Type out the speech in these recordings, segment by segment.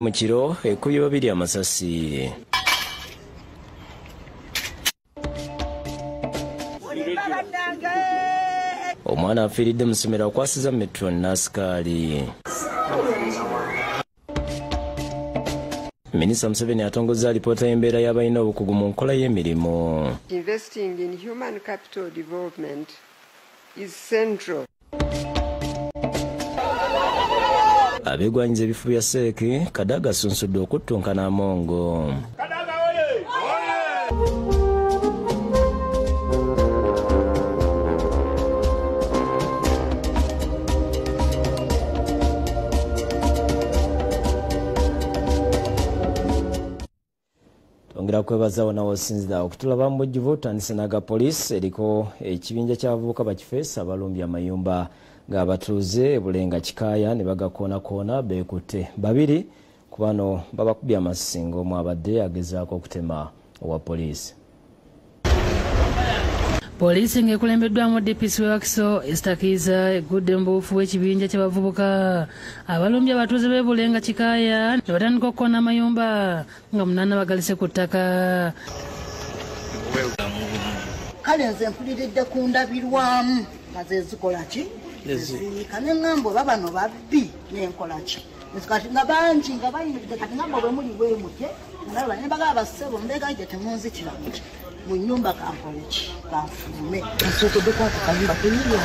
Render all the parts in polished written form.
Mu kiro ekubye babiri amasasi. Omwana afiiridde mu ssomero akwasiza metro n'asikaali. Minisita Museveni atongozza alipoota y'embeera y'abalina obukugu mu nkola y'emirimu. Investing in human capital development is central. Abeegwanyiza ebifo bya Seeki, Kadaga asunsudde okuttunkana Amongo. Twongera kwebaza wonna w'osinzira okutulaba mu bujjuvu. Tutandise n'aga poliisi eriko ekibinja ky'abavubuka bakifeesa abalumbye amayumba ng'abatuuze Bulenga Kikaaya ne bagakoonakoona beekutte. Babiri ku bano babakubye amasasi ng'omu abadde agezaako okutema owa poliisi. Poliisi ng'ekulembeddwamu DPC w'e Wakiso Esther Kiiza egudde mu buwufu bw'ekibinja ky'abavubuka abalumbye abatuuze b'e Bulenga Kikaaya ne batandika okukoona amayumba nga 8 bagalise ku ttaka. Kale nze mpuliridde ku ndabirwamu nga ze zikola ki? Zeziika ne ŋŋamba oba bano babbi n'enkola ki? Kati nga bangi nga bayimiridde kati ŋŋamba bwe muli bwe mutye ndaba ne bagamba bassebo mbeegaite temunzitira muki mu nnyumba kankole ki kanfulume. Nsookedde kwako kayumba kenyini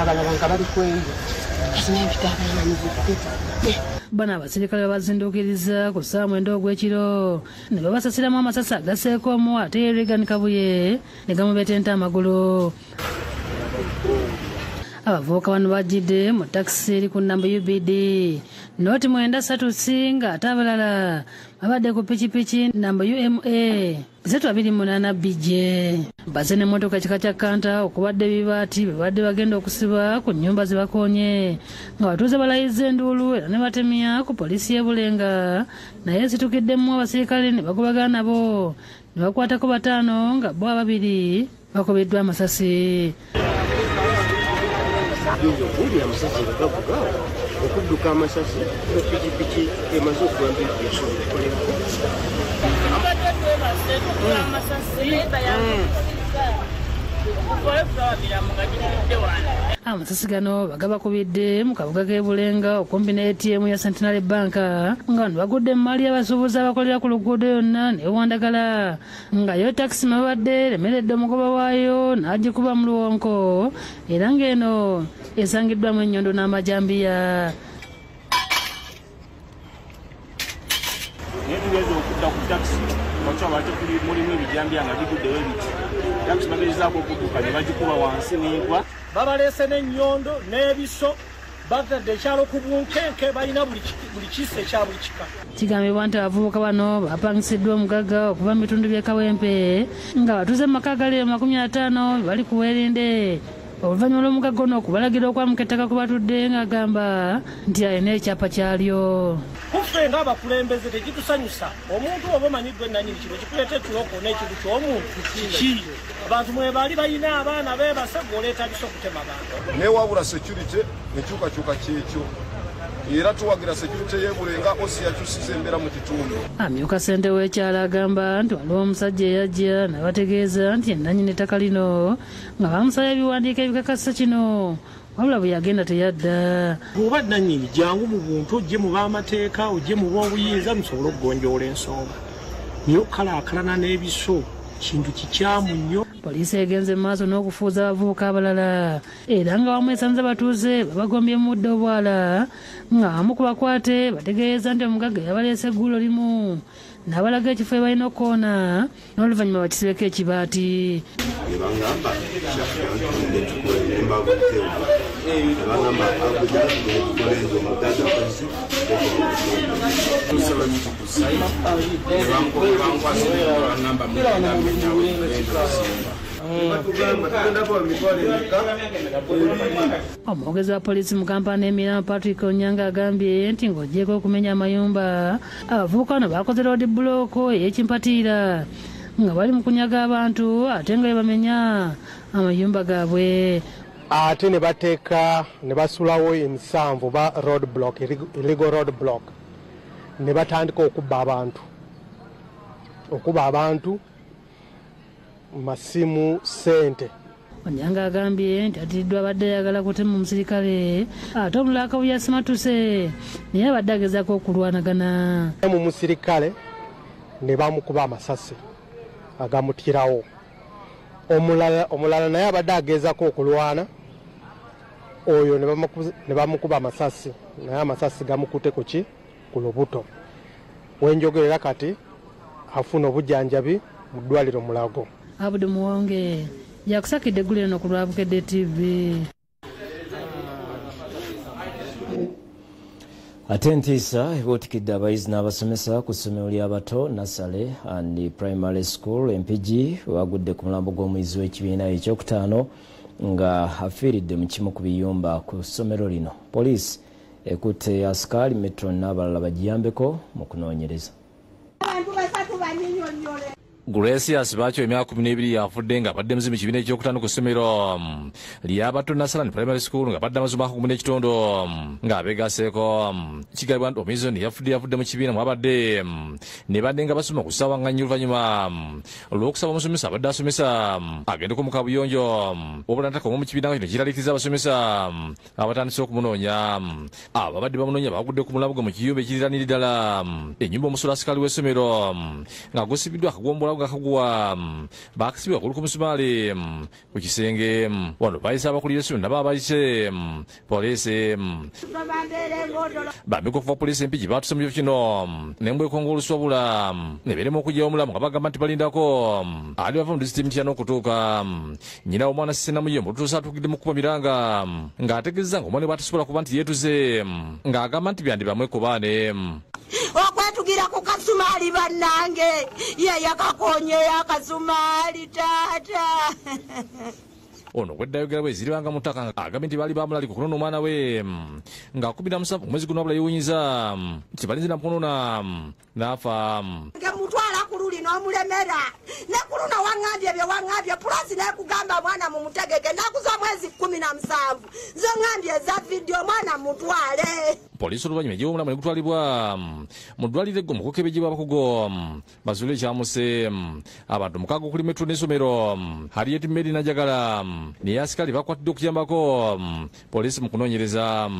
abalala nga bali kweyo kati nempita abaana nzikute. Bano abasirikale babazinduukiriza ku ssaawa 9 ogw'ekiro ne babasasiramu amasasi agaseeko omu ate Reagan Kabuye ne gamubetenta amagulu. Abavubuka bano bajjidde mu takisi eri ku nnamba UBD noti 93 nga ate abalala babadde ku pikipiki namba UMA 328 BJ. Baze n'emmotoka ekika kya Kanta okubadde ebibaati bye babadde bagenda okusiba ku nnyumba ze bakoonye nga batuuze balayiza enduulu era ne batemya ku poliisi y'e Bulenga, naye esitukiddemu abasirikale ne bagobagana nabo ne bakwatako 5 nga bo ababiri bakubiddwa amasasi. Okuwulira amasasi nga gavuga okudduka amasasi pikipiki emaze okuba mbi yasobola okukolerako. Amasasi gano bagabakubidde mu kabuga k'e Bulenga okumpi ne ATM ya Centenary Bank nga bano bagudde mu maali y'abasuubuzi abakolera ku luguudo yonna ne Wandagala nga yo takisi mwebadde eremeredde omugoba waayo n'agikuba mu luwonko era ng'eno esangiddwamu ennyondo n'amajambiya. Naye tugeza okudda ku takisi wakyaba mulimu ebijambiya nga biguddewo ebiti. Takisi bagezaako okudduka ne bagikuba wansi n'egwa. Babaleese n'ennyondo n'ebiso batadde ekyalo ku bunkenke balina buli kisa ekya buli kika. Kigambibwa nti abavubuka bano bapangisiddwa omugagga okuva mu bitundu by'e Kawempe nga batuuze mu maka gali 50 bali ku Werinde. Oluvannyuma lw'omugagga ono okubalagira okwamuka ettaka ku batudde ng'agamba nti alina ekyapa kyalyo. Kuffe ng'abakulembeze tekitusanyusa omuntu oba omanyi gwe nannyini kino kikuleeta ekiroko n'ekintu ky'omuntu kiki. Abantu mwe baali balina abaana beebase gw'oleeta biso okutema abantu. Newabula security enkyukakyuka kyekyo era tuwagira security y'e Bulenga osi yakyusiza embeera mu kitundu. Amyuka ssentebe w'ekyalo agamba nti waliwo omusajja eyajja n'abategeeza nti ennannyini ettaka lino nga bamusaba ebiwandiiko ebikakasa kino wabula bwe yagenda teyadda. Bw'oba nnannyini jangu mu buntu ojje mu b'amateeka ojje mu b'obuyinza musobole okugonjoola ensonga naye okukalaakalana n'ebiso kintu kikyamu nnyo. Poliisi egenze mu maaso n'okufuuza abavubuka abalala era nga wamu esanze batuuze babagombye mu muddo obwala nga abamu ku bakwate bategeeza nti omugagga yabaleese eggulo limu n'abalaga ekifo we balina okukoona n'oluvannyuma bakisibeko ekibaati. Ne bangamba Omwogezi wa poliisi mu Kampala n'emiriraano Patrick Onyanga agambye nti ng'oggyeeko okumenya amayumba, abavubuka bano bakoze road block ey'ekimpatiira nga bali mu kunyaga abantu ate nga bamenya amayumba gaabwe. Ate ne bateeka ne basulawo emisanvu ba road block, illegal road block. Ne batandika okubba abantu masimu, sente. Onyanga agambye nti atiddwa abadde ayagala kutema omusirikale ate omulala akabuya asimatuse naye abadde agezaako okulwanagana. Mu musirikale ne bamukuba amasasi agamutirawo. Omulala naye abadde agezaako okulwana, oyo ne bamukuba amasasi, naye amasasi gamukute ku lubuto. Wenjogerera kati afuna obujjanjabi mu ddwaliro Mulago. Abudu Muwonge yakusakidde eggulire eno ku lwa Bukedde TV. Ate entiisa ebuutikidde abayizi n'abasomesa ku ssomero ly'abato Nasale and Primary School Empigi wagudde ku mulambo gw'omuyizi w'ekibiina ekyokutaano nga afiiridde mu kimu ku biyumba ku ssomero lino. Poliisi ekutte asikaali metro n'abalala bagiyambeko mu kunoonyereza. Gracias Bacho emyaka 12 yafudde nga abadde muzimu kibiina ekyokutaano ku ssomero ly'abato Nasarani Primary School nga badde amazima ku n'ekitundu nga abeegaseeko. Kigambibwa nti omuyizi ono yafudde mu kibiina mwabadde ne badde nga basoma ku ssaawa nga nnya oluvannyuma olw'okusaba omusomesa abadde asomesa agendeko mu kabuyonjo, wabula ntakoma mu kibiina nga kino kiraliikiriza abasomesa abatandise okumunoonya. Abo abadde bamunoonya bagudde ku mulambo gwe mu kiyumba ekiriraanira ddala ennyumba omusolo asikaali w'essomero nga gusibiddwa akagombola kaguwa bakasibwa ku musumaali ku kisenge. Wano bayise abakulira essomero nabo abayise poliisi. Bambi okuva poliisi Empigi baatuse mu kifo kino nembwekonga oluswabula ne beerema okuggyayo omulamu nga bagamba nti balindako ali bava mu disitulikiti Mityana okutuuka. Nnyina w'omwana Sisena Muyombo olutuusa atuukidde mu kkuba miranga ng'ategeeza ng'omwana bw'atasobola kuba nti yeetuze ng'agamba nti byandiba mwekubaane. Okwetugira ku kasumaali bannange, ye yakakonyeyo akasumaali taata. Ono obwedda ayogera bwe ziribanga mu ttaka agambye nti baali bamulalika okunona omwana we nga 17 omwezi guno wabula yeewuunyiza nti balinze namukunona n'afa. Mutwala ku luli n'omulemera ne ku luno waŋŋambye bye waŋŋambye pulosi nekugamba mwana mumutegeke ennaku z'omwezi 17 zo ŋŋambye eza vidiyo omwana mutwale. Poliisi oluvannyuma eggyewo omulamu ne gutwalibwa mu ddwaliro eggo mu kukebejjebwa abakugu bazuule ekyamuse. Abantu 6 okuli metro n'essomero Harriet Mary Najagala naye asikaali bakwatiddwa okuyambako poliisi mu kunoonyereza.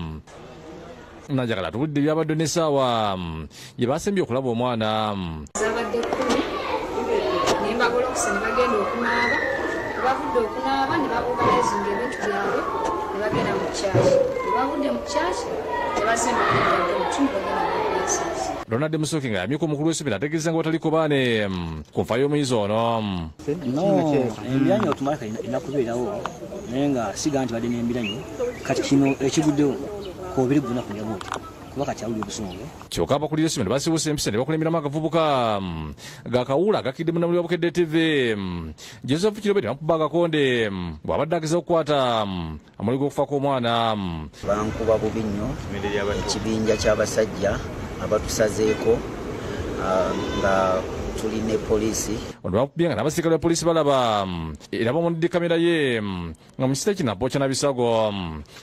Najagala atubulidde ebyabadde n'essaawa gye basembye okulaba omwana. Zabadde 10 ne mbagolokose ne bagenda okunaaba, bavudde okunaaba ne baorganizinga ebintu byabwe ne bagenda mu church. Ne bavudde mu church ne basemba bagenda. Ronald Musoke nga yamyuka omukulu w'essomero ategeeza nga bataliko baane ku nfa y'omuyizi ono. No, embiranye otumalaka erina kubeerawo naye nga siga nti badde n'embiranyo kati kino ekiguddewo kobiri guna kunyabuuti kuba kati awulira obusungu. Kyokka abakulira essomero basibuuse empisa ne bakulemberamu akavubuka gakawuula agakidde munnamawulire wa Bukedde TV Joseph Kirobere bamukuba agakonde bw'abadde ageza okukwata amuli g'okufa kw'omwana. Bankuba bubi nnyo ekibinja ky'abasajja abatusazeeko nga tuli ne poliisi. Ono bakubye nga n'abasirikale ba poliisi balaba era bamunidde kamera ye nga mu kiseera kino apooca na bisago.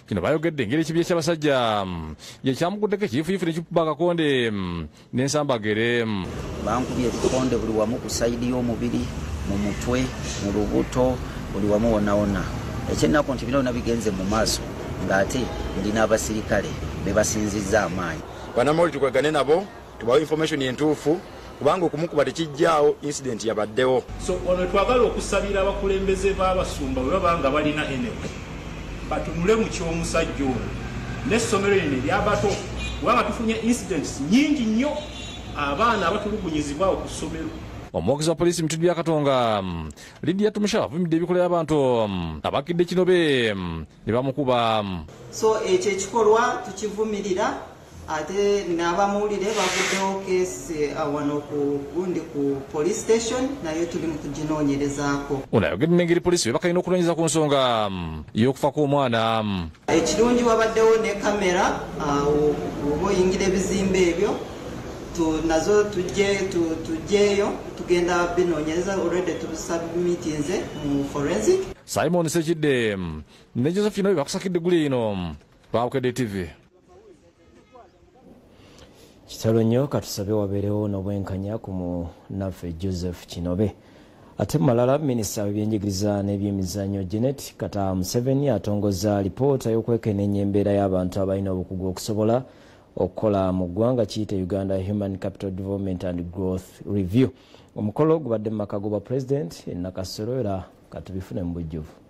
Kino bayogedde engeri ekibinja ky'abasajja gye kyamuguddeko ekiyifuyifu ne kikuba akakonde n'ensambagere. Bankubye ebikonde buli wamu ku sayidi y'omubiri, mu mutwe, mu lubuto, buli wamu wonna wonna. Ekyennaku nti bino byonna bigenze mu maaso ng'ate ndi n'abasirikale be basinzizza amaanyi. Bannamawulire tukwegane nabo tubawe information entuufu kubanga okumukuba tekijjaawo incident yabaddewo. So wano twagala okusabira abakulembeze b'abasumba bwe baba nga balina enemy batunule mu ky'omusajja ono n'essomero lino ery'abato kubanga tufunye incidents nnyingi nnyo abaana abatulugunyizibwawo ku ssomero. Omwogezi wa poliisi mu bitundu bya Katonga Lydia Tumusha avumidde ebikolwa by'abantu abakidde kinobe ne bamukuba. So ekyo ekikolwa tukivumirira ate n'abamawulire baguddewo keesi wano ku gundi ku police station naye tuli mu kuginoonyerezaako. Ono ayogedde n'engeri poliisi bwe bakalina okunoonyereza ku nsonga y'okufa kw'omwana. Ekirungi wabaddewo ne kamera oba oyingira ebizimbe ebyo nazo tujjeeyo tugenda binoonyereza already tubisubmitinze mu forensic. Simon Sekidde ne Josephine bakusakidde eggulu eno Bukedde TV. Kitalo nnyo, katusabe wabeerewo n'obwenkanya ku munnaffe Joseph Kinobe. Ate malala, minisita w'ebyenjigiriza n'ebyemizannyo Janet Kataaha Museveni atongoza alipoota y'okwekenneenya embeera y'abantu abalina obukugu okusobola okukola mu ggwanga, kiyite Uganda Human Capital Development and Growth Review. Omukolo gubadde mu maka g'obwa pulezidenti e Nakasero, era katubifune mu bujjuvu.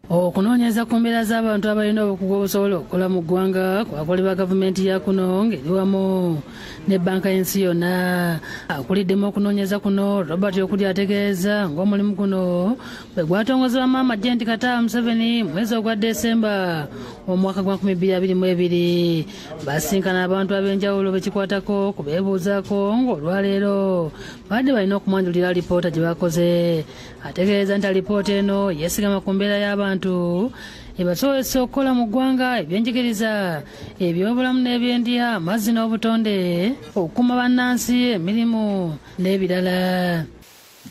Okunoonyereza ku mbeera z'abantu abalina obukugu obusobola okukola mu ggwanga kwakolebwa gavumenti ya kuno ng'eri wamu ne bbanka y'ensi yonna. Akuliddemu okunoonyereza kuno, Robert Okudi, ategeeza ng'omulimu guno bwe gwatongozebwa Maama Janet Kataaha Museveni mwezi ogwa Desemba omwaka gwa 2022. Basinkana abantu ab'enjawulo bekikwatako kubeebuuzaako, ng'olwaleero badde balina okumwanjulira alipoota gye bakoze. Ategeeza nti alipoota eno yeesigama ku mbeera y'abantu ebasobozesa okukola mu ggwanga, ebyenjigiriza, ebyobulamu n'ebyendya, amazzi n'obutonde, okukuuma bannansi, emirimu n'ebirala.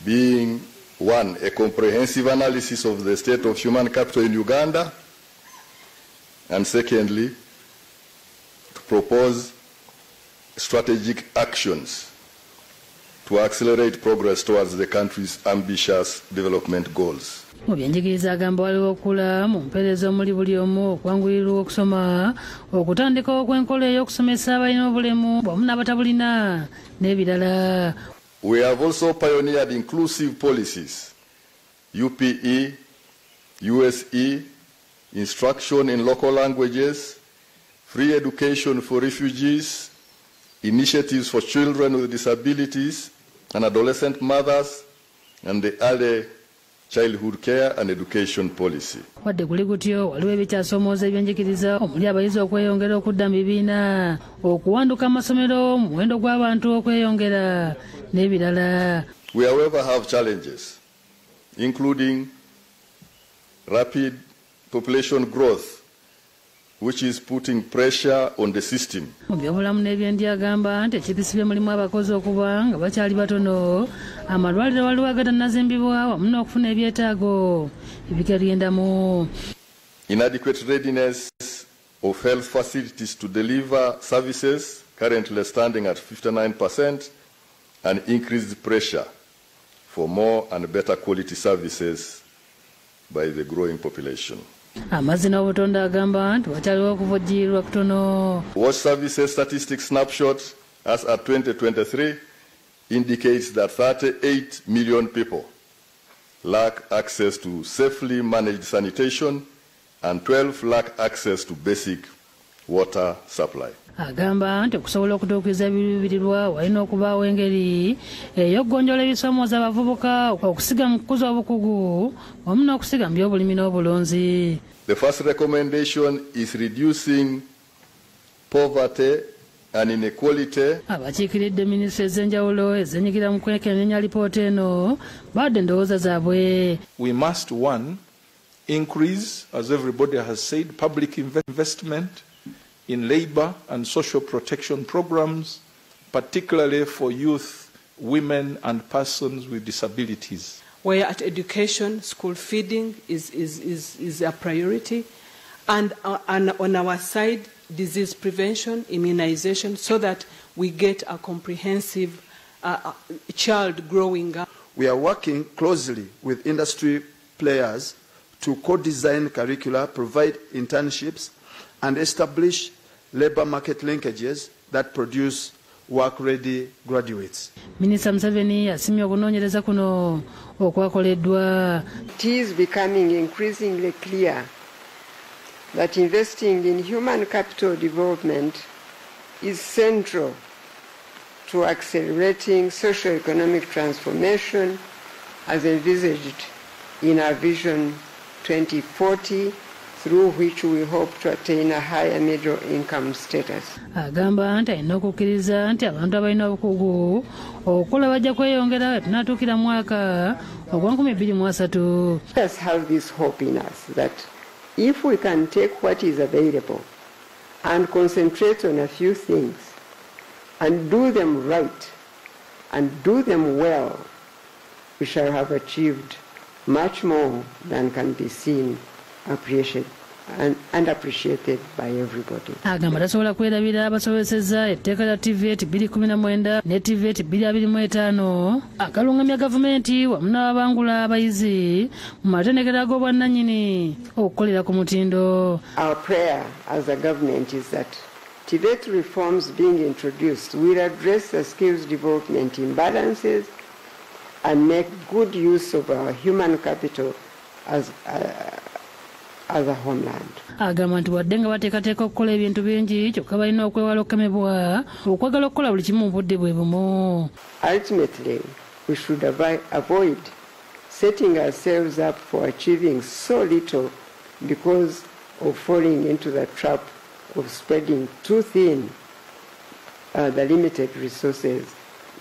Being one, a comprehensive analysis of the state of human capital in Uganda, and secondly, to propose strategic actions to accelerate progress towards the country's ambitious development goals. Mu byenjigiriza, agamba waliwo okukula mu mpeereza omuli buli omu okwanguyirwa okusoma, okutandikawo kw'enkola ey'okusomesa abalina obulemu wamu n'abatabulina n'ebirala. We have also pioneered inclusive policies, UPE, USE, instruction in local languages, free education for refugees, initiatives for children with disabilities and adolescent mothers, and the early childhood care and education policy. Wadde guli gutyo, waliwo ebikyasoomooza ebyenjigiriza omuli abayizi okweyongera okudda mu bibiina, okuwanduka amasomero, omuwendo gw'abantu okweyongera n'ebirala. We, however, have challenges, including rapid population growth, which is putting pressure on the system. Mu byobulamu n'ebyendya, agamba nti ekibisibye mulimu abakozi okuba nga bakyali batono, amalwaliro waliwo agatannazimbibwa, wamu n'okufuna ebyetaago ebikagendamu. Inadequate readiness of health facilities to deliver services, currently standing at 59%, and increased pressure for more and better quality services by the growing population. Amazzi n'obutonde, agamba nti wakyaliwo okuvujjirirwa kutono. Wash Services Statistics snapshot as at 2023 indicates that 38 million people lack access to safely managed sanitation and 12 lack access to basic water supply. Agamba nti okusobola okutuukiriza ebiruubirirwa walina okubaawo engeri ey'okugonjoola ebisoomooza abavubuka, okusiga mu kukuza obukugu wamu n'okusiga mu byobulimi n'obulunzi. The first recommendation is reducing poverty and inequality. Abakiikiridde minisitule ez'enjawulo ezenyigira mu kwekenneenya alipoota eno baadde endowooza zaabwe. We must, one, increase, as everybody has said, public investment in labor and social protection programs, particularly for youth, women, and persons with disabilities. Where at education, school feeding is a priority, and on our side, disease prevention, immunization, so that we get a comprehensive child growing up. We are working closely with industry players to co-design curricula, provide internships, and establish labor market linkages that produce work-ready graduates. Minisita Museveni asiimye okunoonyereza kuno okwakoleddwa. It is becoming increasingly clear that investing in human capital development is central to accelerating socio-economic transformation as envisaged in our Vision 2040, through which we hope to attain a higher middle income status. Agamba nti alina okukkiriza nti abantu abalina obukugu okukola bajja kweyongera tunaatuukira mu mwaka ogwa 2030. Let us have this hope in us that if we can take what is available and concentrate on a few things and do them right and do them well, we shall have achieved much more than can be seen, appreciated, and appreciated by everybody. Agamba tasobola kwerabira abasobozesezza etteeka lya TVET 2019 ne TVET 2025 akalungamya gavumenti wamu n'ababangula abayizi mu matendekero ag'obwannannyini okukolera ku mutindo. Our prayer as a government is that TVET reforms being introduced will address the skills development imbalances and make good use of our human capital as a homeland. Agamba nti wadde nga bateekateeka okukola ebintu bingi, kyokka balina okwewala okukemebwa okwagala okukola buli kimu mu budde bwe bumu. Ultimately, we should avoid setting ourselves up for achieving so little because of falling into the trap of spreading too thin the limited resources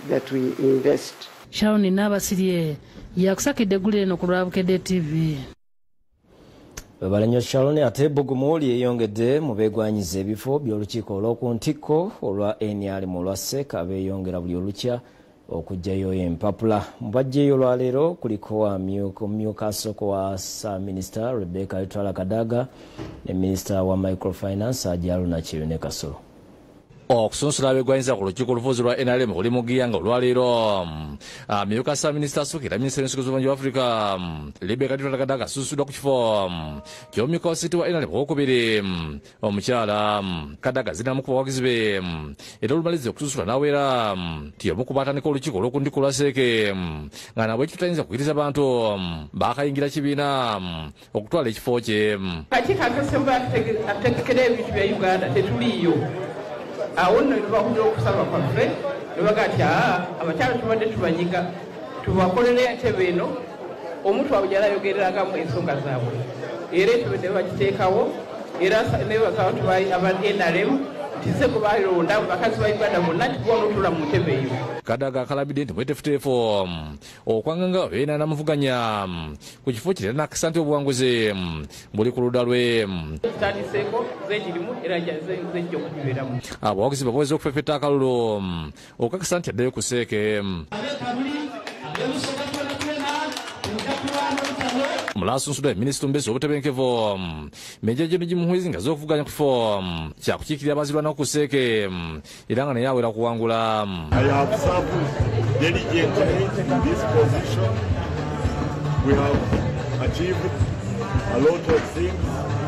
that we invest. Sharon Nabasirye yakusakidde eggulire eno ku lwa Bukedde TV. Webale nnyo Sharon. Ate ebbugumu lyeyongedde mu beegwanyiza ebifo by'olukiiko olw'oku ntikko olwa NRM olwa SEC abeeyongera buli olukya okuggyayo empapula. Mu baggyeyo olwaleero kuliko omumyuka asooka wa Ssaabaminisita Rebecca Alitwala Kadaga ne minisita wa microfinance Haji Haruna Kyeyune Kasolo. Okusunsula abeegwanyiza ku lukiiko olufuzi lwa NRM kuli mu ggiya nga olwaleero amyuka ssaabaminisita asooka era minisita w'ensigo z'obungi bwa Afrika Rebecca Alitwala Kadaga asusuddwa ku kifo ky'omumyuka wa ssentebe wa NRM owokubiri omukyala Kadaga zinamu ku bawagizi be era olumaliza okusunsula n'awera nti omu ku baatandika olukiiko olw'oku ntikko lwa SEC nga nabwe ekyo tayinza kukiriza bantu baakayingira kibiina okutwala ekifo kye. Akakiiko akasemba ategekera ebintu bya Uganda tetuliiyo. Awo nno tubakubira okusaba kwaffe ne bagaa nti abakyala tubadde tubanyiga tubakolere entebe eno omuntu waabwe gyali ayogereragamu ensonga zaabwe era entebe ne bagiteekawo era nebaza abantu aba NRM nti se gwe balonda bakazi ba Uganda bonna tikuwa n'otuula mu ntebe eyo. Kadaga akalabidde nti mweteefuteefu okwanganga beena namuvuganya ku kifo kye era n'akisa nti obuwanguzi buli ku ludda lwe. Kitandiseeko ze girimu era ze nja okugibeeramu. Abawagizi babaweza okufeffetta akalulu okukakasa nti addayo ku SEC. Omulala minisita omubeezi w'obutebenkevu Meja Gen Muhwezi nga z'okuvuganya ku kifo kyakukiikirira abazirwanako ku SEC era nga naye awera kuwangula. I have served diligently in this position. We have achieved a lot of things.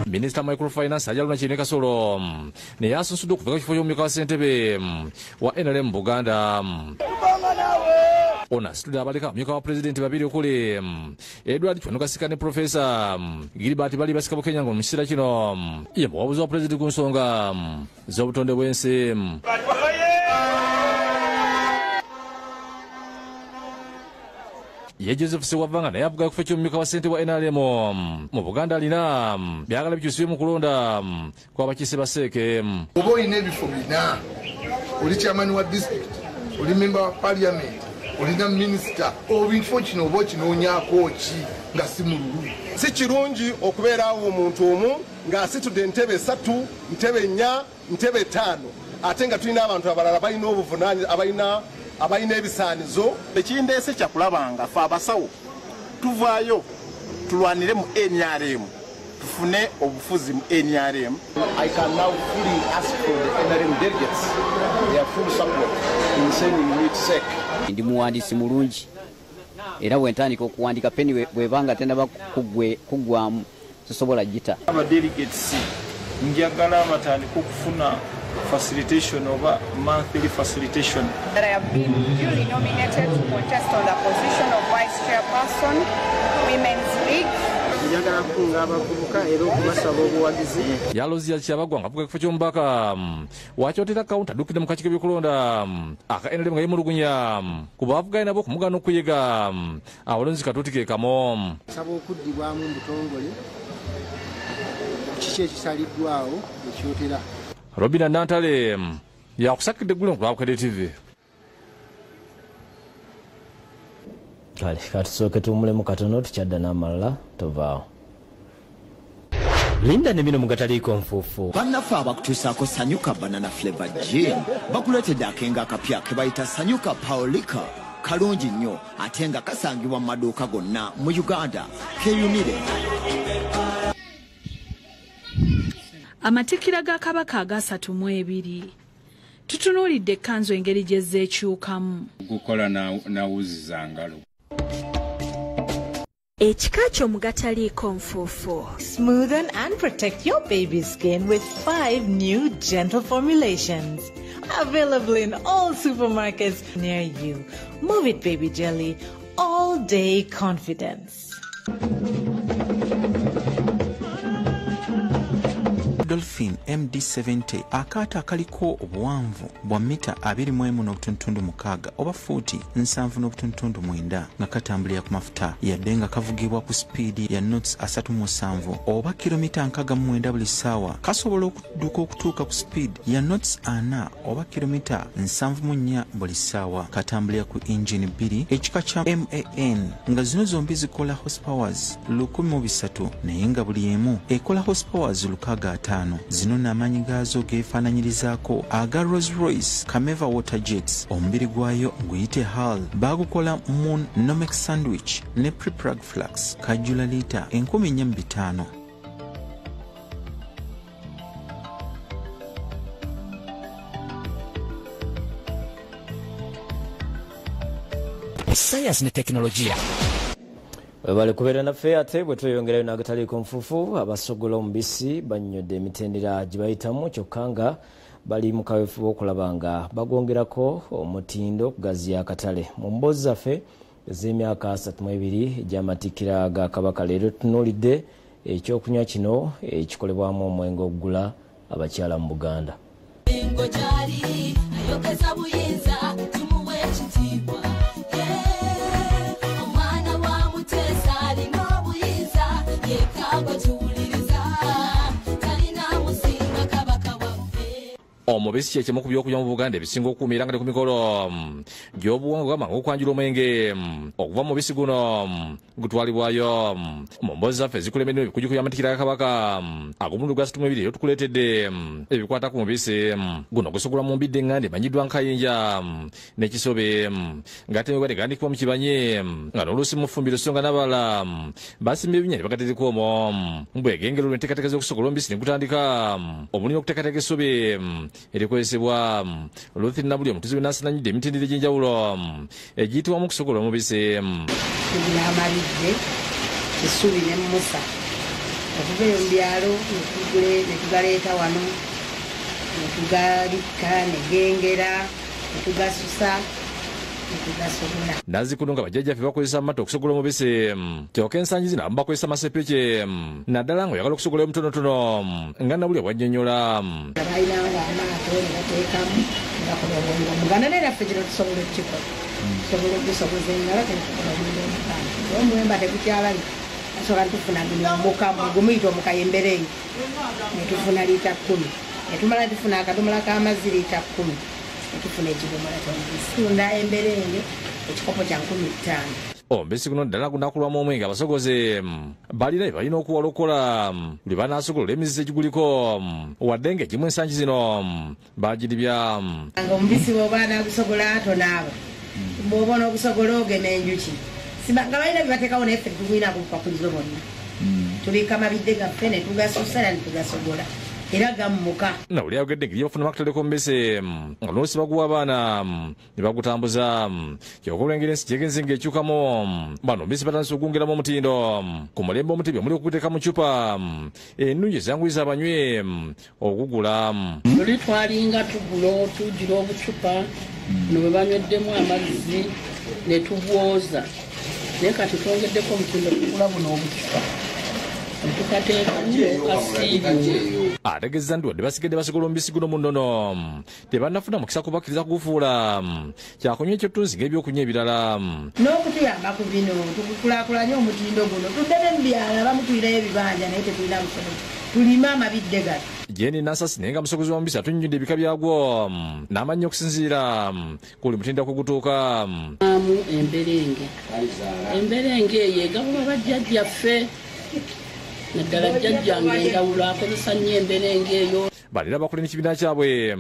Minisita microfinance Haji Haruna Kyeyune Kasolo naye asunsudde okuva ku kifo ky'omumyuka wa ssentebe wa NRM mu Buganda. Ono asitudde abaleka amyuka wa pulezidenti babiri okuli Edward Kiwanuka Sika ne Profesa Gilbert Balibasika Bukenya nga mu kiseera kino ye muwabuzi wa pulezidenti ku nsonga z'obutonde bw'ensi. Ye Joseph Ssewava naye avuga ku kifo ky'omumyuka wa ssentebe wa NRM mu Buganda alina byagala bikyusibwe mu kulonda kw'abakiise ba SEC. Oba olina ebifo bina, oli chairman wa district, oli member wa parliament, olina minisita, obifo kino oba okinoonyaako ki nga si mululu. Si kirungi okubeera awo omuntu omu ng'asitudde entebe 3, ntebe 4, ntebe 5 ate nga tulina abantu abalala balina obuvunaanyizibwa abalina ebisaanizo. Ekindeese kyakulabanga ffe abasawo tuvaayo tulwanire mu NRM tufune obufuzi mu NRM. I can now fully ask for the NRM delegates their full support in sending me to SEC. Ndi muwandiisi mulungi era bwe ntandika okuwandika peni bwebanga tennaba kuggwamu sisobola gita. Aba delegates njagala batandike okufuna facilitation oba monthly facilitation. That I have been duly nominated to contest on the position of Vice Chairperson, Women's League. Njagala kukunga abavubuka era okubasaba obuwagizi. Yalozia Kyabagwa ng'avuga ekifo ky'omubaka wakyotera kawunti addukidde mu kakiiko k'ebyokulonda aka NRM nga yeemulugunya ku baavuganya nabo okumugaana okuyiga abalonzi katuuti ke kamu. Nsaba okuddibwamu mu butongole kiki ekisaliddwawo ekyotera. Robina Nantale yakusakidde eggulire ku lwa Bukedde TV. Kale katusooke tuwummulemu katono tukyadda n'amalala tovaawo. Linda ne bino mugataliiko nfuufu. Bannaffe abakutuusaako Sanyuka Banana Flavor Gin bakuleetedde akenga akapya ke bayita Sanyuka Paolika. Kalungi nnyo ate nga kasangibwa mu maduuka gonna mu Uganda. Keeyunire. Amatikkira ga Kabaka aga 32. Tutunuulidde ekkanzu engeri gye zeekyukamu. Gukola nawuzi za ngalo. Ekika ky'omugataliiko nfuufu. Smoothen and protect your baby's skin with 5 new gentle formulations. Available in all supermarkets near you. Move It Baby Jelly. All day confidence. Dolphin MD70 akaato akaliko obuwanvu bwa mita 21.6 oba fuuti 7.9 nga katambulira ku mafuta yadde nga kavugibwa ku sipiidi ya knots 37 oba kilomita 69 buli ssaawa. Kasobola okudduka okutuuka ku sipiidi ya knots 4 oba kilomita 74 buli ssaawa. Katambulira ku engine 2 ekika kya MAN nga zino zombi zikola horsepowers 1300 naye nga buli emu ekola horsepowers 65. Zino n'amaanyi gaazo geefaananyirizaako aga Rolls Royce Kameva Water Jets. Omubiri gwayo guyite hull baagukola Moon Nomex Sandwich ne Preprag Flax. Kajjula liita 4500. Sayansi ne tekinologiya. Webale kubeera naffe ate bwe tweyongerayo n'agataliiko nfuufu. Abasogola omubisi bannyodde emitendera gye bayitamu kyokka nga bali mu kaweefube okulaba nga bagwongerako omutindo okugaziya akatale. Mu mboozi zaffe ez'emyaka 32 egy'amatikkira ga Kabaka leero tutunuulidde ekyokunywa kino ekikolebwamu omwenge ogugula abakyala mu Buganda. Engo gyali ayokeza buyinza tumuwe ekitiibwa. Omubisi kye kimu ku byokunywa mu Buganda ebisinga okukuumira nga ne ku mikolo gy'obuwangwa gamba ng'okwanjula omwenge okuva mu mubisi guno gutwalibwayo. Mu mboozi zaffe ezikulembeddwa ebikujjuko by'amatikkira ga Kabaka ag'omulundi gwa 32 leero tukuleetedde ebikwata ku mubisi guno gusogolwa mu mbidde eŋŋanda emanyiddwa nkayinja n'ekisobe ng'atemebwa ne gandikibwa mu kibanye nga n'oluusi mu ffumbiro so nga n'abalala basimba ebinnya ne bagatereka omwo. Bwegengero lw'enteekateeka z'okusogola omubisi ne gutandika omuli n'okuteekateeka essobe erikozesebwa. Ruth Nabuli omutuzi w'enansananyidde emitendera egy'enjawulo egiyitibwamu okusogola omubisi. Tugula amabidde, essubi ne musa okuva eyo mu byalo ne tugaleeta wano ne tugalikka ne gengera ne tugasusa ne tugasogola. Nazzikuno nga bajjajjaffe bakozesa amata okusogola omubisi kyokka ensangi zino abamu bakozesa amasepiki naddala ng'oyagala okusogolayo mutonotono nga Nabuli bw'annyonnyola. Balinanga amaato ne bateekamu ne bakola omwenge omuganda naye naffe kino tusobola okukikola. Tusobola okugusogoza engalo tetukola omwenge omuganda. Omuwemba tegukyalabika asooka tufuna guno omukamu gumuyita omukayemberenge ne tufuna liita 10 ne tumala tufuna akadomola k'amazzi liita 10 ne tufuna ekidomola ky'omubisi. Tunda emberenge ekikopo kya 15. Omubisi guno ddala gunakulwamu omwenge abasogoze balina bye balina okuwala okukola lwe banaasogola emizizo egiguliko wadde ng'egimu ensangi zino bagiribya. Omubisi bw'oba naagusogola tonaaba, bw'oba onoogusogola ogema enjuki nga balina bye bateekawo naye ffe tetugulinaako bukwakkulizo bwonna. Tubikka amabidde gaffe ne tugasusa era ne tugasogola era gammuka. Nabuli ayogedde engeri gye bafunamu akatale k'omubisi nga n'oluusi baguwa abaana ne bagutambuza kyokka olw'engeri ensi gyegenze ng'ekyukamu bano omubisi batandise okugwongeramu omutindo ku mulembe omutibi omuli okuguteeka mu ccupa ennungi ezanguyiza abanywi okugula. Luli twalinga tugula tugira obucupa buno bwe banyweddemu amazzi ne tubwoza naye kati twongeddeko omutindo tugula buno obucupa. Ategeeza nti wadde basigadde basogola omubisi guno mu nnono tebannafuna mukisa kubakkiriza kugufuula kyakunywa eky'ettunzi ng'ebyokunywa ebirala. N'okutuyamba ku bino tukulaakulanye omutindo guno tudde ne mu byalo abamu tulinayo ebibanja naye tetulina busobozi tulime amabidde gano. Jeni Nansasi naye nga musogozi wa mubisi atunnyonnyodde ebika byagwo n'amannya okusinziira ku buli mutindo okugutuuka. Emberenge emberenge eyo egabulwa bajjajjaffe naddala jjajjange endawulo akozesa nnyo emberenge eyo. Balira abakola n'ekibiina kyabwe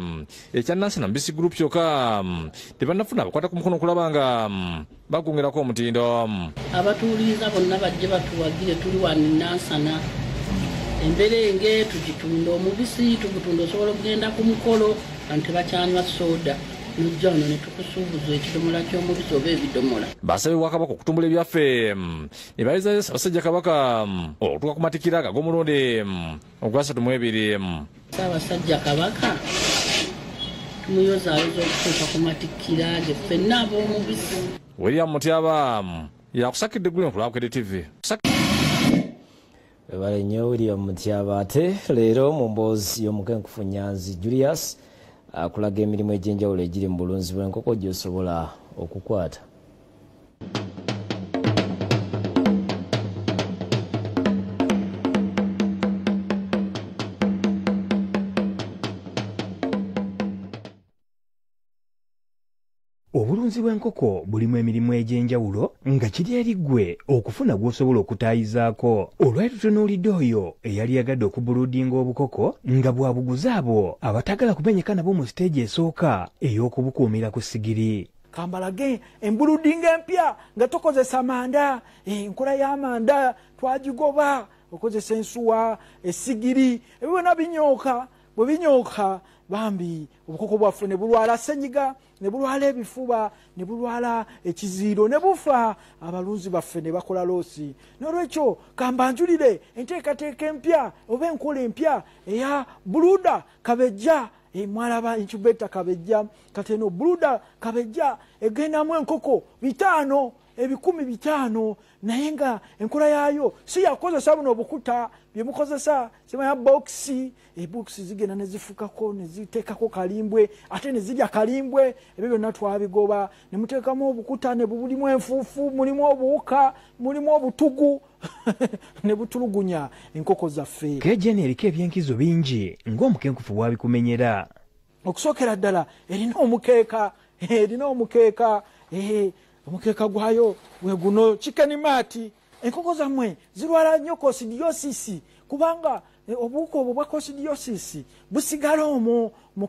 ekya Nansana Mubisi Group kyokka tebannafuna abakwata ku mukono okulaba nga bagwongerako omutindo. Abatuwuliriza bonna bajje batuwagire tuli wano Nansana Emberenge tugitunda, omubisi tugutunda, osobola okugenda ku mukolo abantu tebakyanywa soda, nojja wano ne tukusuubuza ekidomola ky'omubisi oba ebidomola. Basabye Bwakabaka okutumbula ebyaffe ne bayizayo Ssaabasajja Kabaka okutuuka ku matikkira ag'omulundi ogwa 32. Ssaabasajja Kabaka tumuyozaayoza okutuuka ku matikkira ge ffenna ab'omubisi. William Mutyaba yakusakidde eggulire ku lwa TV. Webale nnyo William Mutyaba. Ate leero mu mboozi y'omukenkufu Nyanzi Julius akulaga emirimu egy'enjawulo egiri mu bulunzi bw'enkoko gy'osobola okukwata. Obulunzi bw'enkoko bulimu emirimu egy'enjawulo nga kiri eri ggwe okufuna gw'osobola okutaayizaako. Olwali tutunuulidde oyo eyali yagadde okubuludinga obukoko nga bwabuguza abo abatagala kumenyeka nabo mu siteegi esooka ey'okubukuumira ku sigiri. Kambalage embuludinga empya nga tokozesa manda, enkola y'amanda twagigoba, okozesa ensuwa, esigiri, ebyo byonna binyooka. Bwe binyooka bambi obukoko bwaffe ne bulwala ssenyiga, ne bulwala ebifuba, ne bulwala ekiziiro, ne bufa, abalunzi baffe ne bakola loosi. N'olwekyo kambanjulire enteekateeka empya oba enkola empya eya buluda kabejja. Mwalaba incubator kabejja, kati eno buluda kabejja egendamu enkoko 500, 5,000, naye nga enkola yaayo si yakozesa buno obukuta bye mukozesa, simanya bokisi, ebokisi zigenda ne zifukako ne ziteekako kalimbwe, ate ne zirya kalimbwe, ebyo byonna twabigoba. Ne muteekamu obukuta ne bulimu enfuufu, mulimu obuwuka, mulimu obutugu ne butulugunya enkoko zaffe. KGN eriko ebyenkizo bingi ng'omukenkufu bw'abikumenyera. Okusookera ddala erina omukeeka, erina omukeeka, omukeeka gwayo gwe guno chicken mat. Enkoko zammwe zirwala nnyo coccidiosis kubanga obuwuka obwo bwa coccidiosis busigala omwo mu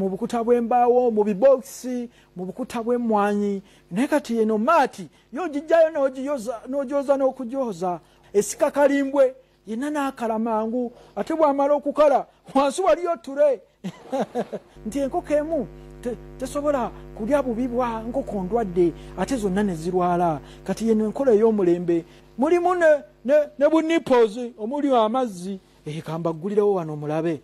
bukuta bw'embaawo, mu bibokisi, mu bukuta bw'emmwanyi. Naye kati eno maati yo ogijjayo n'ogyoza n'okugyoza, esika kalimbwe yenna n'akala mangu, ate bw'amala okukala wansi waliyo ture nti enkoko emu tesobola kulya bubi bwa nkoko ndwadde, ate zonna ne zirwala. Kati yeno enkola ey'omulembe mulimu ne bunipozi omuli amazzi. Kambaggulirawo wano mulabe.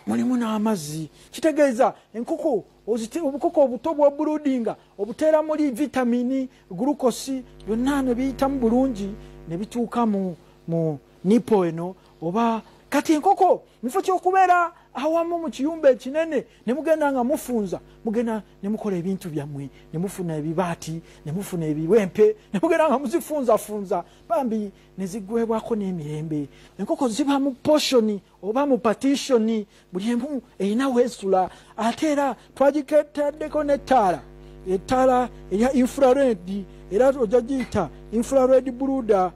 Mulimu n'amazzi, kitegeeza enkoko obukoko obuto bwa buludinga obuteera muli vitamini, glukosi, byonna ne biyitamu bulungi ne bituuka mu nipo eno. Oba kati enkoko mufo ky'okubeera awamu mu kiyumba ekinene ne mugenda nga mufunza, mugenda ne mukola ebintu byammwe, ne mufuna ebibaati, ne mufuna ebiwempe, ne mugenda nga muzifunzafunza bambi ne ziggwebwako n'emirembe. Enkoko ziba mu portion oba mu partition, buli emu erina weesula. Ate era twagiketaddeko n'ettaala, ettaala eya infrared, era ojja giyita infrared brooder.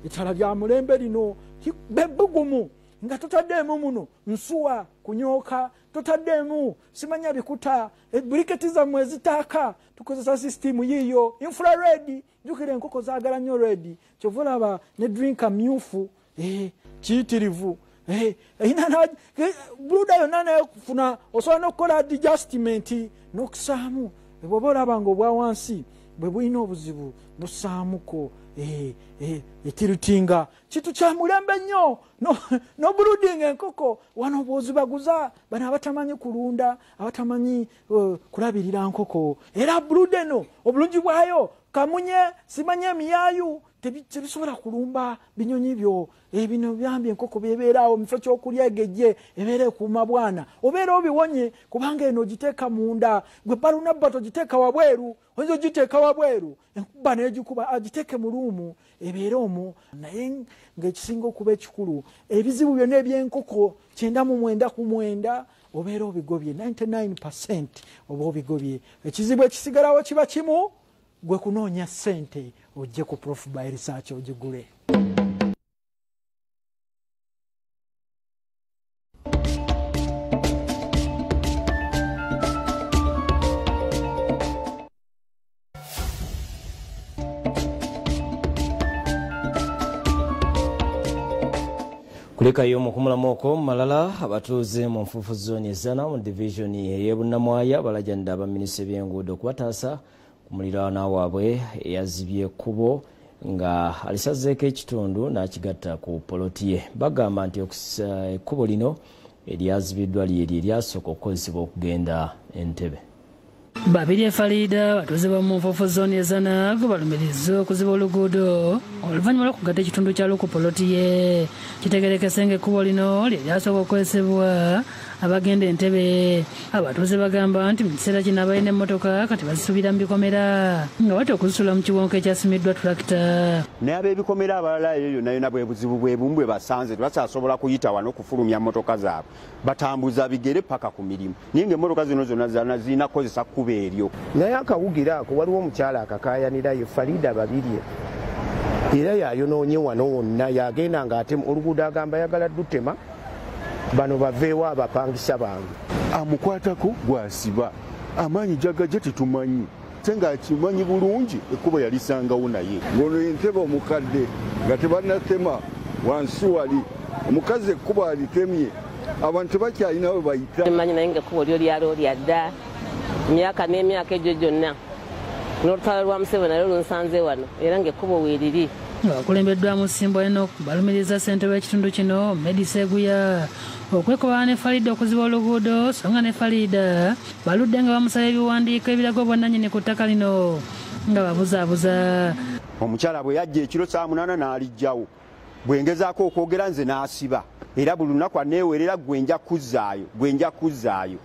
Ettaala lya mulembe lino bebbugumu nga totaddeemu muno nsuwa kunyooka, totaddeemu simanya bikuta, buriketi zammwe ezitaaka, tukozesa sisitimu yiiyo infrared. Jjukira enkoko zaagala nnyo red, kyova olaba ne drinka myufu kiyitirivu. Buluda yonna nayokufuna osobola n'okukola adjustment n'okusaamu. Bw'oba olaba nga obwa wansi bwe bulina obuzibu n'ossaamuko etirutinga. Kintu kya mulembe nnyo n'obuludinga enkoko wano bw'ozibaguza bano abatamanyi kulunda, abatamanyi kulabirira nkoko. Era buluda eno obulungi bwayo kamunye, simanye emiyaayu tebisobola kulumba binyonyi byo. Bino byambi enkoko byebeeraawo mu kifo ky'okulya egejje ebeera ekuuma bwana, obeera obiwonye kubanga eno ogiteeka munda. Gwe balunabba togiteeka wabweru, oyinza ogiteeka wabweru enkuba n'egikuba, agiteeke mu ruumu ebeere omwo. Naye ng'ekisinga okuba ekikulu, ebizibu byonna eby'enkoko 99 ku 9 obeera obigobye, 99% oba obigobye. Ekizibu ekisigalawo kiba kimu, gwe kunoonya ssente ojje ku Prof by Research ogigule. Kulekayo mu kumulamuko malala abatuuze mu nfuufu zooni ezana mu divisioni ey'Ebunnamwaya balajanidde abaminisita b'enguudo okubataasa ku muliraanwa waabwe eyazibye ekkubo nga alisazeeko ekitundu n'akigatta ku poloti ye. Bagamba nti ekkubo lino eryazibiddwa lyeryo eryasooka okukozesebwa okugenda Entebbe. Babirye Farida batuuze ba mu nfuufu zooni ezana gwe balumiriza okuziba oluguudo oluvannyuma lw'okugatta ekitundu kya ku poloti ye. Kitegerekese ng'ekkubo lino lye lyasooka okukozesebwa abagenda Entebbe. Abatuuze bagamba nti mu kiseera kino abalina emmotoka kati bazisubira mu bikomera nga batya okuzisula mu kiwonko ekyasimiddwa tulakita. Naye ab'ebikomera abalala eyo yonna yonna bwe buzibu bwe bumu bwe basanze, tebakyasobola kuyita wano okufulumya mmotoka zaabwe, batambuza bigere paka ku mirimu, naye ng'emmotoka zino zonna zana zirina kukozesa kkubo eryo. Naye akawugira ako waliwo omukyala akakaayanirayo Farida Babirye, era yayonoonye wano wonna, yagenda ng'atema oluguudo, agamba ayagala ddutema bano baveewo abapangisa bange. Amukwatako gwasiba amaanyi jagaje tetumanyi, ate ng'akimanyi bulungi ekkubo yalisangawo naye. Ngono Entebbe omukadde nga tebannatema wansi wali omukazi ekkubo alitemye, abantu tebakyalina we bayita. Mmanyi naye ng'ekkubo lyo lyaliwo lya dda emyaka n'emyaka egyo gyonna, n'olutalo lwa Museveni nalwo lunsanze wano era ng'ekkubo weeriri. Abakulembeddwamu Ssimbwa Enock balumiriza ssentebe w'ekitundu kino Medi Seguya okwekobaana ne Farida okuziba oluguudo, so nga ne Farida baludde nga bamusaba ebiwandiiko ebiraga obwannannyini ku ttaka lino nga babuzaabuza. Omukyala bwe yajja ekiro 8:30 n'alijjawo, bwe ngezaako okwogera nze n'asiba, era buli lunaku aneewerera gwe nja kuzzaayo, gwe nja kuzzaayo.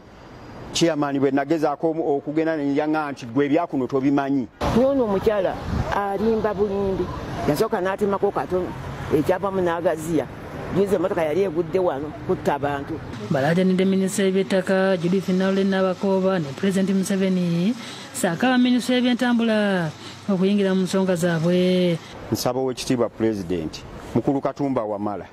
Chairman bwe nagezaako okugenda ne yaŋŋamba nti gwe ebyakuno tobimanyi. N'ono omukyala alimba bulimbi, yasooka n'atemako katono ekyavamu n'agaziya. Juzi emmotoka yali egudde wano kutta abantu. Balaajanidde minisita w'ebyettaka Judith Nalule Nabakooba ne Pulezidenti Museveni ssaako abaminisita w'ebyentambula okuyingira mu nsonga zaabwe. Nsaba owekitiibwa Pulezidenti Mukulu Katumba Wamala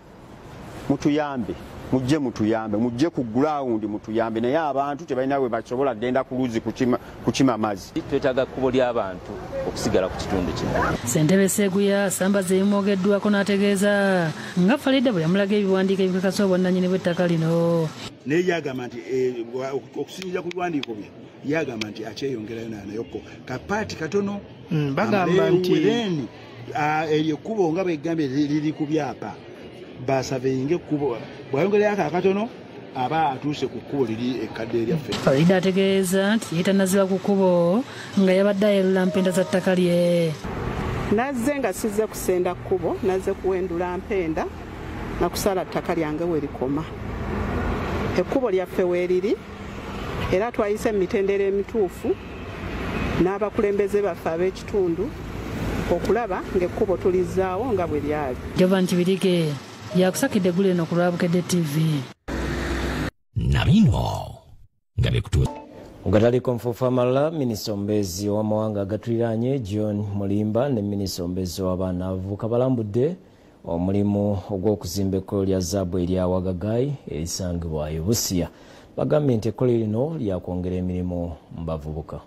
mutuyambe, mujje mutuyambe, mujje ku ground mutuyambe, naye abantu tebalina we basobola kugenda ku luzzi kukima amazzi. Twetaaga kkubo ly'abantu okusigala ku kitundu kino. Ssentebe Seguya asambaza ebimwogeddwako n'ategeeza nga Farida bwe yamulaga ebiwandiiko ebikakasa obwannannyini bw'ettaka lino. Naye yagamba nti okusinziira ku biwandiiko bye yagamba nti akyeyongerayo nayokko kapaati katono. Bagamba nti eryo ekkubo nga bwegambye liri ku byapa, basaveyinga ekkubo, bw'ayongerayo akatono aba atuuse ku kkubo liri ekkadde eryaffe. Farida ategeeza nti ye tannaziba ku kkubo nga yabadde ayerula mpenda za ttaka lye. Nazze nga sizze kusenda kkubo, nazze kuwendula mpenda na kusala ttaka lyange we likoma. Ekkubo lyaffe weeriri era twayise emitendera emituufu n'abakulembeze baffe ab'ekitundu okulaba ng'ekkubo tulizzaawo nga bwe lyali. Jovan Kibirige yakusakidde eggulu eno ku lwa Bukedde TV. Na bino nga bikutuusa. Ogataliko nfuufu amalala, minisita omubeezi ow'amawanga agatuliraanye John Mulimba ne minisita omubeezi w'abaana abavubuka balambudde omulimu ogw'okuzimba ekkolero lya zaabu erya Wagagai erisangibwa e Busia. Bagambye nti ekkolero lino lyakwongera emirimu mu bavubuka.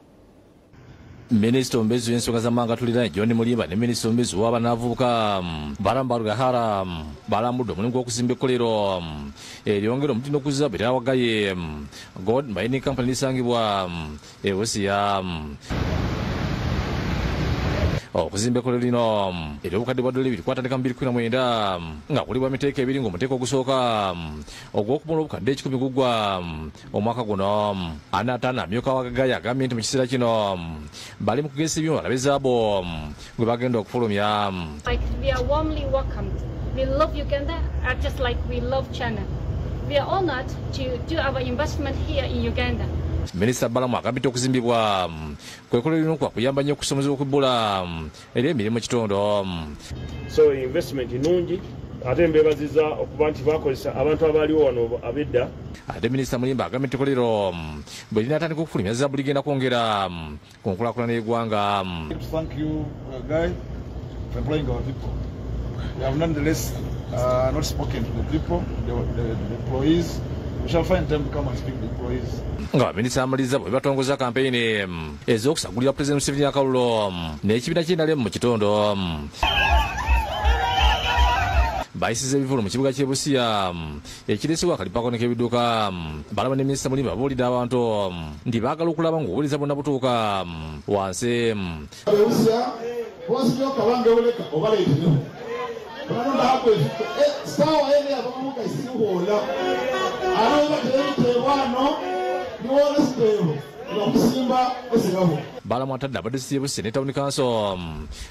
Minisita omubeezi w'ensonga z'amawanga agatuliraanye John Mulimba ne minisita omubeezi w'abaana abavubuka Balaam Barugahara balambudde omulimu gw'okuzimba ekkolero eryongera omutindo ku zaabu erya Wagaye Gold Mining Company lisangibwa e Busia. Okuzimba ekkolero lino ery'obukadde bwa $2 kwatandika mu 2019 nga kulibwa emiteeko ebiri ng'omuteeko ogusooka ogw'okumala obukadde 1,000 gugwa omwaka guno. 45 amyuka Wagagai agambye nti mu kiseera kino bali mu kugesa ebyuma balabe zaabu gwe bagenda okufulumya. We are warmly welcomed. We love Uganda just like we love China. We are honored to do our investment here in Uganda. Minisita Balamu agambye nti okuzimbibwa kw'ekkolero lino kwakuyamba nnyo okusomesa okubbula eri emirimu mu kitundu. So investment nnungi ate mbeebaziza okuba nti bakozesa abantu abaaliwo wano ab'edda. Ate Minisita Mulimba agambye nti ekkolero bwe linaatandika okufulumya zaabu ligenda kwongera ku nkulaakulana y'eggwanga. Thank you, Guy, for employing our people. We have nonetheless not spoken to the people, the employees. We shall find time to come and speak to the employees. Nga baminisita amaliriza bwe batongoza kampeyini ez'okusagulira Pulezidenti Museveni akalulu n'ekibiina ky'NRM mu kitundu. Bayisiza ebivvulu mu kibuga ky'e Busia ekireesebwa akalipako n'ek'ebidduka. Balaba ne minisita Mulimba babuulidde abantu nti baagala okulaba ng'obuweereza bwonna butuuka wansi. Balamu atadde abadde disitulikiti y'e Busia ne tawuni kanso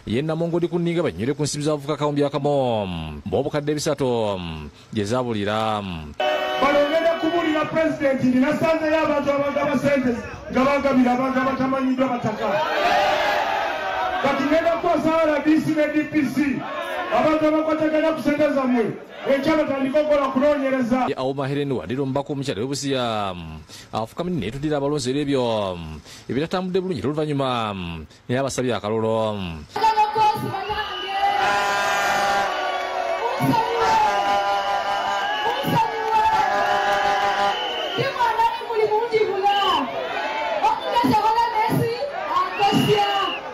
ye Namongodi ku nninga bannyonnyole ku nsimbi z'abavubuka akawumbi akamu b'obukadde 300 gye zaabulira. Bano ngenda kubuulira pulezidenti nti nasanzeyo abantu abagaba ssente nga bagabira abantu abatamanyiddwa bataka. Kati ngenda kukwasa RDC ne DPC abantu abakwatagana ku ssente zammwe enkya batandike okukola kunoonyereza. Awo Mahereni wadira omubaka omukyala w'e Busia afukamidde neetudira abalonzi era ebyo ebitatambudde bulungi oluvannyuma naye abasabye akalulu.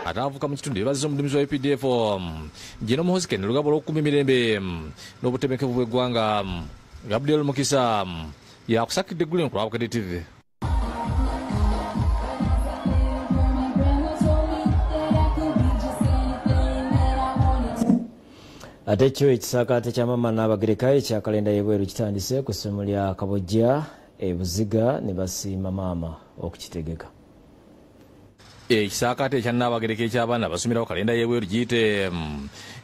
Ate avuka mu kitundu yeebazizza omuduumizi wa UPDF Gen. Muhoozi Kainerugaba olw'okukuuma emirembe n'obutebenkevu bw'eggwanga. Gabriel Mukisa yakusakidde eggulire ku lwa Bukedde TV. Ate kyo ekisaakaate kya Maama Nnaabagereka ekya kalenda y'ebweru kitandise ku ssomero lya Kabojja e Buziga ne basiima maama okukitegeka. Ekisaakaate ekya Nnaabagereka eky'abaana abasomerawo kalenda y'ebweru giyite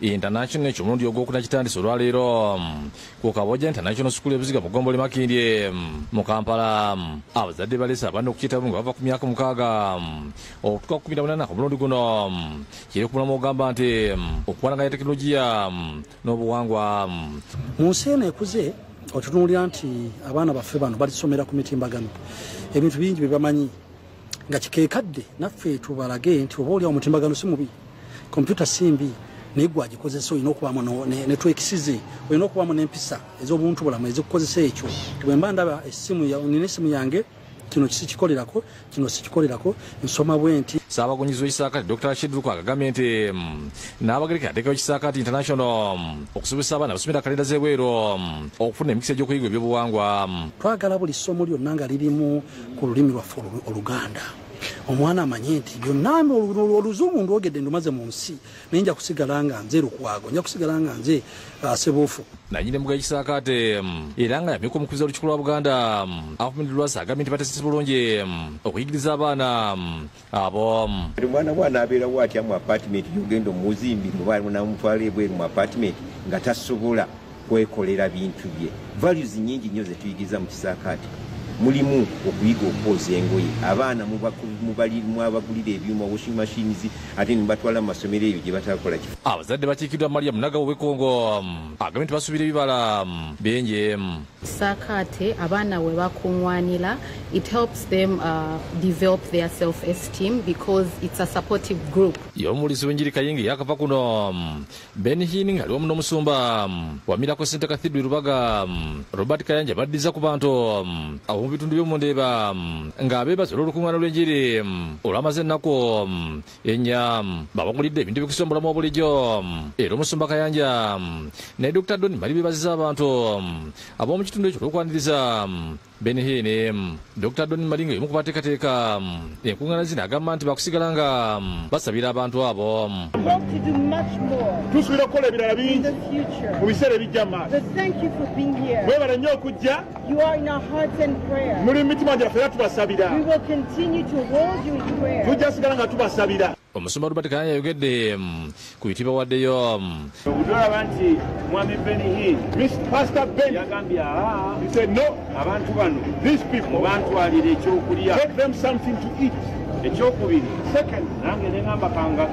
International eky'omulundi ogwokuna kitandise olwaleero ku Kabojja International School e Buziga mu ggombolola e Makindye mu Kampala. Abazadde baleese abaana okukiyitamu nga bava ku myaka 6 okutuuka ku 18 ku mulundi guno. Kiri ku mulamwa ogamba nti okuwanaganya tekinologiya n'obuwangwa. Mu nsi eno ekuze otutunuulira nti abaana baffe bano balisomera ku mitimbagano, ebintu bingi bye bamanyi nga kikeekadde naffe tubalage nti oba oli omutimbagano si mubi, kompyuta si mbi, naye gwe agikozesa olina okubaamu ne twekisize, olina okubaamu n'empisa ez'obuntu bulamu ezikukozesa ekyo. Bwe mba ndaba essimu, nina essimu yange, kino sikikolerako, kino sikikolerako, nsoma bwe nti. Ssaabagunyizi w'ekisaakaate Dr. Rashid Lukwago agambye nti Nnaabagereka yateekawo ekisaakaate International okusobozesa abaana abasomera kalenda z'ebweru okufuna emikisa gy'okuyiga ebyobuwangwa. Twagala buli ssomo lyonna nga lirimu ku lulimi lwaffe Oluganda. Omwana amanye nti byonna oluzungu ndwogedde ndumaze mu nsi, naye nja kusigala nga nze Lukwago, nja kusigala nga nze Sebuufu. Nannyini mbuga y'ekisaakaate era nga yamyuka omukubiza w'Olukiiko lwa Buganda Ahmed Lwasa agambye nti bateesese bulungi okuyigiriza abaana abo. Omwana bw'anaabeerawo atya mu apartment gy'ogenda omuzimbira oba namutwala ebweru mu apartment nga tasobola kwekolera bintu bye. Values nnyingi nnyo ze tuyigiriza mu kisaakaate. Mulimu okuyiga okwoza engoye, abaana mwabagulira ebyuma, washing machines, ate ne batwala mu masomero eyo gye batakola kifo. Abazadde bakiikiddwa Mariam Nagabo w'e Kongo agambye nti basuubira ebibala bingi. Kisaakaate abaana we bakuŋŋaanira, it helps them develop their self-esteem because it's a supportive group. Ye omubuulizi w'enjiri Kayingi yakava kuno Ben Hinn ng'ali wamu n'omusumba wa Miracle Center Cathedral Rubaga Robert Kayanja baddiza ku bantu ab'omu bitundu by'omu Ndeeba ng'abeebaza olw'olukuŋŋaana lw'enjiri olwamaze ennaku 4 babagulidde ebintu ebikozesebwa mu bulamu bwa bulijjo. Era omusumba Kayanja ne Dr. Don Mali beebazizza abantu ab'omu kitundu ekyo olw'okwaniriza Ben Hinn. Dr. Don Mali nga y'omu ku bateekateeka enkuŋŋaana zino agamba nti bakusigala nga basabira abantu abo. Tusuubira okukola ebirala bingi mu biseera ebijja mu maaso. Mwebale nnyo okujja. Muli mu mitima gyaffe era tubasabira. Tujja sigala nga tubasabira. Omusumba Robert Kayanja yayogedde ku bitibwa waddeyo. Olaba nti mwami Ben Hinn, Pastor Ben yagambye he said no, abantu bano, these people bantwalira ekyokulya, take them something to eat. Ekyokubiri, second, nange ne ŋŋamba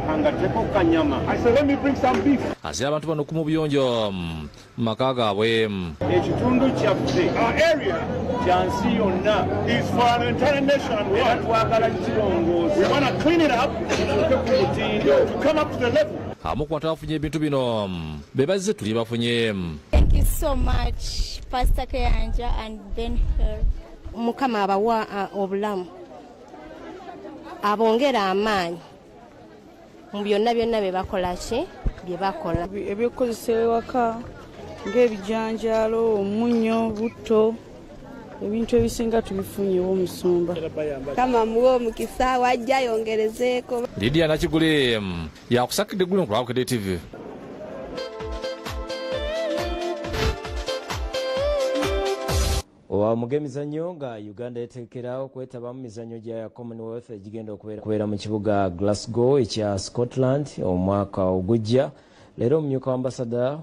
kangatteko kanyama. I said let me bring some beef. Ase abantu bano ku buyonjo mu maka gaabwe. Ekitundu kyaffe, our area, kya nsi yonna, is for an entire nation and era world. twagala kirongoosa. We want to clean it up kituuke ku mutindo, to come up to the level. Abamu ku bantu abafunye ebintu bino be bazze tuli bafunye. Thank you so much, Pastor Kayanja and Ben Hur. Mukama abawa obulamu, abongera amaanyi mu byonna byonna bye bakola ki bye bakola. Ebyokukozesa ewaka, Ng'ebijanjaalo, omunnyo, butto, ebintu ebisinga tubifunyewo omusumba. Kama muwe omukisa wajja yongerezeeko. Lydia Nakigule yakusakidde eggulire ku Bukedde TV. Owa mug'emizannyo nga Uganda yetekera okwetaba mu mizannyo gya Commonwealth egigenda okubeera mu kibuga Glasgow ekya Scotland omwaka ogujja. Leero omumyuka wa ambasada